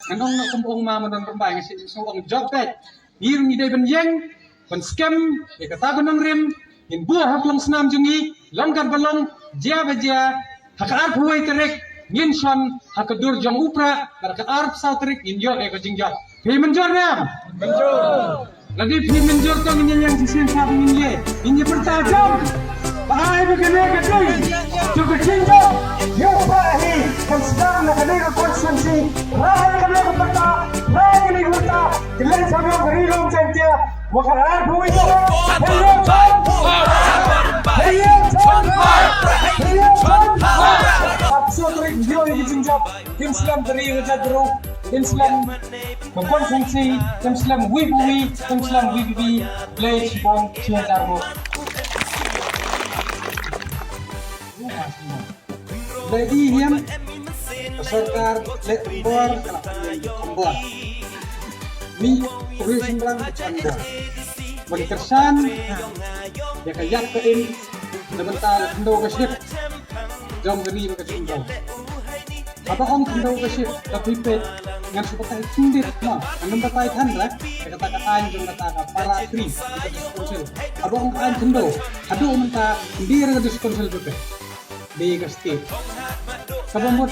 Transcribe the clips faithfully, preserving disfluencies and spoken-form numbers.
Ngan ong noh kum ong ma Madan Rymbai, nga shu ong jop beit. Ngi ruh ngi dei ban ïeng ban skhem ïa kata ka nongrim, ngin buh ha ka long snam jong ngi, long kat ba long, jia ba jia, ha ka arphew wei tarik ngin shon ha ka dur jong u Prah, bad ha ka arphew saw tarik ngin ïoh ïa ka jingjop. Phi mynjur ne em? Mynjur. Lada phi mynjur to ngin ïa ïeng shisien, sa ngin ïa, ngin ïa pyrta jam. Ba ai ba kane ka dei jong ka jingjop ïa u Prah hi, kan sdang na kane ka constituency, rai kane ka pyrta, rai kane ka pyrta, ki leng sha ka ri Lum Jaiñtia. Wa ka rai phu ïa. Hei ïa chon. Hei ïa chon. Hei ïa chon. Ap so tarik ïoh ïa ki jingjop. Kim slem ka ri ka jaitbru. Kim slem ka constituency. Kim slem V P P. Kim slem V P P. Blei shibun, shi hajar nguh. Lady hiam, ka sorkar leh bor, ka la bor. Ni, kuri sembrang ka chan bor. Ban kyrshan ïa ka ïap ka im na bynta ka khyndew ka shyiap jong ka ri bad ka jong ka. Haba ong khyndew ka shyiap, ka phi peit, ngan shu batai khyndiat, no, ngan ym batai than re ïa kata ka aiñ jong kata ka para khri, ka District Council. Haba ong aiñ khyndew, haduh mynta khyndiat re ka District Council phi peit. Dei ka state. Kaba mut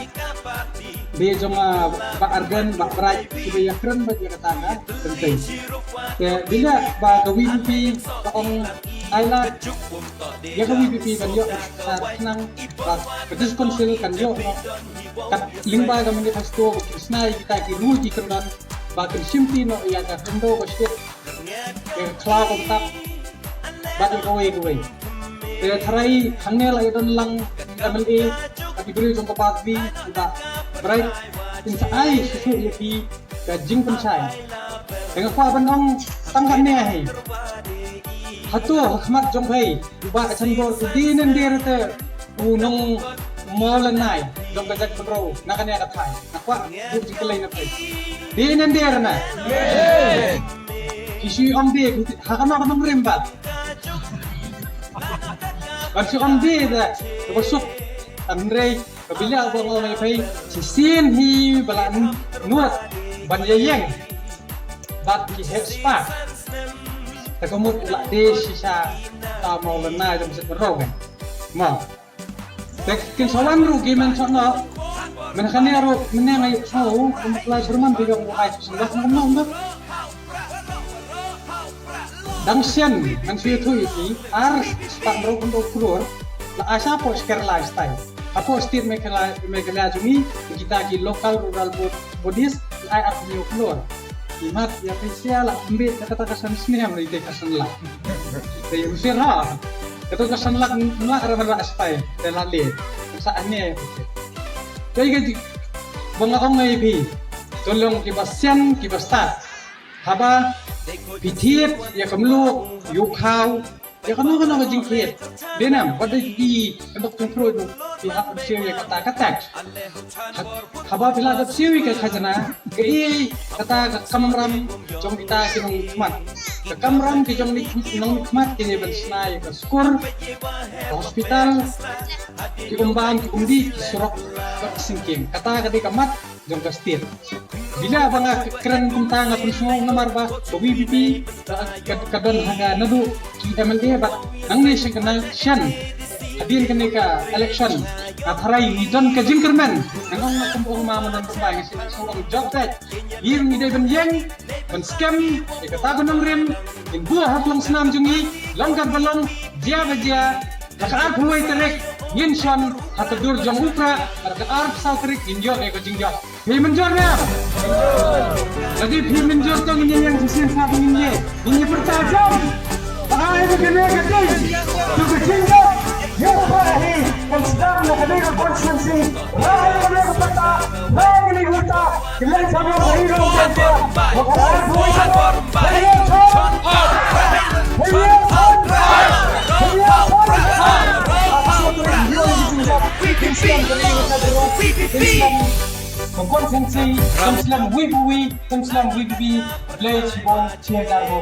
dei jong, ah, Bah Ardent, Bah Bright, kiba ïakren bad ïa kata ka kynthei. Te bila ba ka V P P ka ong ai lad ïa ka V P P ban ïoh ka khnang ba ka District Council kan ïoh noh kat lyngba ka manifesto ba kin shna ïa kita ki rule ki kyndon ba kin shimti noh ïa ka khyndew ka shyiap, ïa ka khlaw ka btap bad ïa kawei kawei. Te tharai hangne la ïa don lang M L A bad ki briew jong ka party, Bah Bright, kin sa ai shuh ïa phi ka jingpynshai. Te nga kwah ban ong tang katne hi. Hato ha khmat jong phi u Bah Achan Bor u dei ne ym dei te u nongmawlynnai jong ka jaitbynriew na kane ka thaiñ? Nga kwah buh jingkylli na phi. Dei ne ym dei re na? Ki shu ong dei, ha kano kano rim pat. Ban shu ong dei da kaba suk. Hynrei ka bilik ba nga ong ïa phi, shisien hi ba la nud ban ïa ïeng bad ki heh spah. Te ka mut u la dei shisha ta mawlynnai jong ka jaitbynriew. Mo. Te kin sa wan ruh ki men sha noh. Mynne kane ruh mynne nga ïohsngew kum u Lai Sherman phi ong u ai shisien lah, ngam ong. Dang shen ngan shu ïathuh ïa phi, ar spah hynriew phew klur la ai sha poh Kerala style. Hapoh state Meghalaya, Meghalaya jong ngi, kita ki local rural bo-, bodies la ai ar phew klur. Imat ïa phi, sia la pynbeit da kata ka san snem, la ïa ka san lak. Te ïa u sir ha. Kata ka san lak, ym lah re ban rah style, te la leh. Sa ane. Te ka ji, ba nga ong ïa phi, to long kiba sian kiba stad. Haba phi thied ïa ka mluh, ïa u khaw, ïa kano kano ka jingthied, dei ne em, wat dei ki ka dok jingpyrshah, phi hap ban siew ïa kata ka tax. Ha-, haba phi la dep siew ïa ka khajna, kaei kata ka kamram jong kita ki nongmihkhmat? Ka kamram ki jong ki nongmihkhmat ki dei ban shna ïa ka skur, ka hospital, ki umbam, ki umdih, ki surok, ki syngkien. Kata ka dei ka mat jong ka state. Bila ba nga kren kumta nga pynsngew namar ba ka V P P ka, ka, ka don ha nga naduh ki M L A bad nangne shen ka na shen hadien kane ka election. Nga tharai ngi don ka jingkyrmen. Nga ong nga kum ong ma Madan Rymbai, nga shu ong jop beit. Ngi, ngi dei ban ïeng ban skhem ïa kata ka nongrim, ngin buh ha ka long snam jong ngi, long kat ba long, jia ba jia. Ha ka arphew wei tarik ngin shon ha ka dur jong u Prah, ha ka arphew saw tarik ngin ïoh ïa ka jingjop. Phi mynjur ne em? Lada phi mynjur to ngin ïeng shisien sa ngin ïeng. Ngin ïa pyrta jam. Ba ai ba kane ka dei jong ka jingjop ïa u Prah hi, kan sdang na kane ka constituency. Rai kane ka pyrta, rai kane ka pyrta. Ki leng sha bor ka ri Lum Jaiñtia. Wa ka rai phu. Hei ïa chon. Hei ïa chon. Hei ïa chon. Ka constituency, kan slem V P P, kan slem V P P, Blei shibun, shi hajar nguh.